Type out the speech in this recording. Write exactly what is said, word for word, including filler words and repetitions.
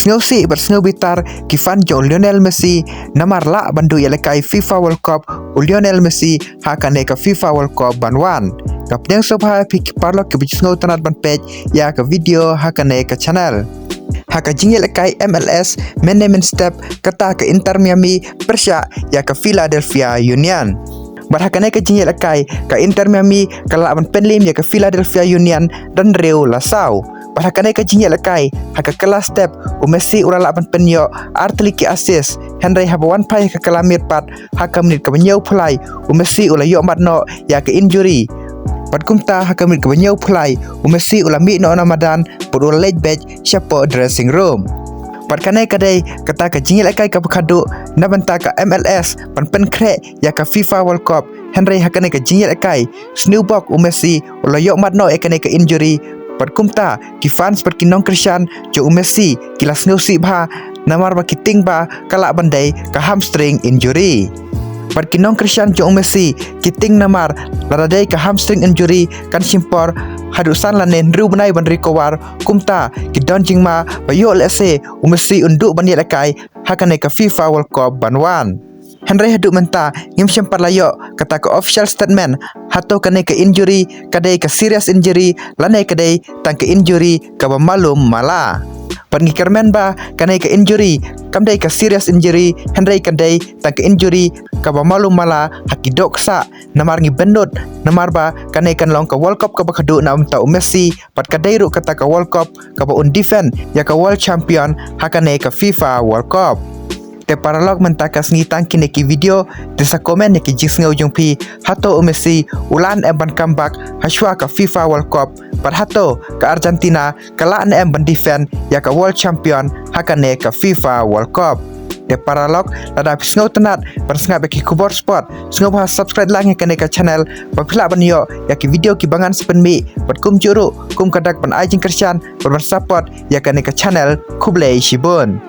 Sngewsih bad sngewbitar ki fan jong u Lionel Messi namar lah ban duh ïalehkai FIFA World Cup u Lionel Messi ha kane ka FIFA World Cup ban wan. Nga pdiang sngewbha ïa phi ki paralok kiba ju sngewtynnat ban peit ïa ka video ha kane ka channel. Ha ka jingïalehkai M L S mynne mynstep, kata ka Inter Miami pyrshah ïa ka Philadelphia Union. Bad ha kane ka jingïalehkai ka Inter Miami ka la lah ban pynliem ïa ka Philadelphia Union da hynriew la saw. Bad ha kane ka jingïalehkai ha ka kylla step u Messi u la lah ban pynïoh artylli ki assist, hynrei haba wan phai ha ka kylla miet pat ha ka minit kaba hynñiewphew lai u Messi u la ïohmad noh ïa ka injury. Bad kumta ha ka minit kaba hynñiewphew lai u Messi u la mih noh na madan bad u la leit beit shapoh dressing room. Bad kane ka dei kata ka jingïalehkai kaba khadduh na bynta ka M L S ban pynkhreh ïa ka FIFA World Cup, hynrei ha kane ka jingïalehkai sniewbok u Messi u la ïohmad noh ïa kane ka injury. Bad kumta ki fans bad ki nongkyrshan jong u Messi ki la sngewsih bha namar ba ki tieng ba ka lah ban dei ka hamstring injury. Bad ki nongkyrshan jong u Messi ki tieng namar lada dei ka hamstring injury kan shim por haduh san lane hynriew bnai ban recover, kumta ki don jingma ba ïoh lehse u Messi un duh ban ïalehkai ha kane ka FIFA World Cup ban wan. Hynrei haduh mynta ngim shym pat la ïoh kata ka official statement hato kane ka injury ka dei ka serious injury lane ka dei tang ka injury kaba malu mala. Bad ngi kyrmen ba kane ka injury kam dei ka serious injury, hynrei ka dei tang ka injury kaba malu mala ha ki dohnud, namar ngi bynnud namar ba kane kan long ka World Cup kaba khadduh na bynta u Messi, bad ka dei ruh kata ka World Cup kaba un defend ïa ka world champion ha kane ka FIFA World Cup. Te paralok, mynta ka sngi tang kine ki video, te sa comment ïa ki jingsngew jong phi, hato u Messi u lah ne em ban come back hashwa ka FIFA World Cup, bad hato ka Argentina ka lah ne em ban defend ïa ka world champion ha kane ka FIFA World Cup. Te paralok, lada phi sngewtynnat ban sngap ïa ki khubor sport, sngewbha subscribe lang ïa kane ka channel ba phi lah ban ïoh ïa ki video kiba ngan sa pynmih, bad kumjuh ruh kum ka dak ban ai jingkyrshan bad ban support ïa kane ka channel. Khublei shibun.